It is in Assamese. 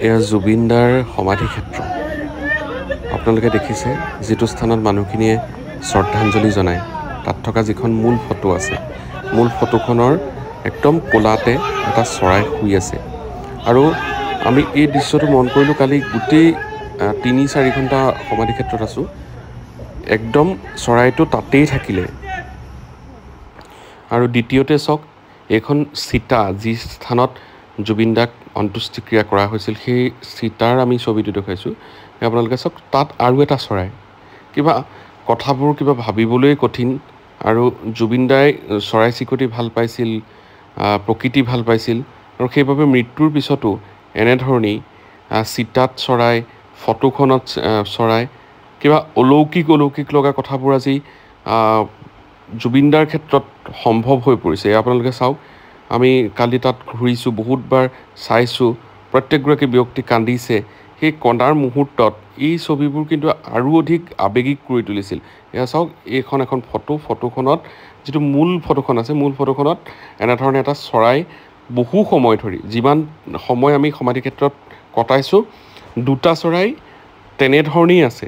এয়া জুবিনদাৰ সমাধি ক্ষেত্ৰ। আপোনালোকে দেখিছে যিটো স্থানত মানুহখিনিয়ে শ্ৰদ্ধাঞ্জলি জনায়, তাত থকা যিখন মূল ফটো আছে, মূল ফটোখনৰ একদম কোলাতে এটা চৰাই শুই আছে। আৰু আমি এই দৃশ্যটো মন কৰিলোঁ কালি গোটেই 3-4 ঘণ্টা সমাধি ক্ষেত্ৰত আছোঁ, একদম চৰাইটো তাতেই থাকিলে। আৰু দ্বিতীয়তে চাওক, এইখন চিতা, যি স্থানত জুবিন দাক অন্ত্যেষ্টিক্ৰিয়া কৰা হৈছিল, সেই চিতাৰ আমি ছবিটো দেখুৱাইছোঁ। আপোনালোকে চাওক, তাত আৰু এটা চৰাই। কিবা কথাবোৰ কিবা ভাবিবলৈ কঠিন। আৰু জুবিন দাই চৰাই চিৰিকটি ভাল পাইছিল, প্ৰকৃতি ভাল পাইছিল, আৰু সেইবাবে মৃত্যুৰ পিছতো এনেধৰণেই চিতাত চৰাই, ফটোখনত চৰাই, কিবা অলৌকিক অলৌকিক লগা কথাবোৰ আজি জুবিন দাৰ ক্ষেত্ৰত সম্ভৱ হৈ পৰিছে। আপোনালোকে চাওক, আমি কালি তাত ঘূৰিছোঁ, বহুতবাৰ চাইছোঁ, প্ৰত্যেকগৰাকী ব্যক্তি কান্দিছে। সেই কন্দাৰ মুহূৰ্তত এই ছবিবোৰ কিন্তু আৰু অধিক আৱেগিক কৰি তুলিছিল। এয়া চাওক, এইখন এখন ফটো, ফটোখনত যিটো মূল ফটোখন আছে, মূল ফটোখনত এনেধৰণে এটা চৰাই বহু সময় ধৰি, যিমান সময় আমি সমাধি ক্ষেত্ৰত কটাইছোঁ, দুটা চৰাই তেনেধৰণেই আছে।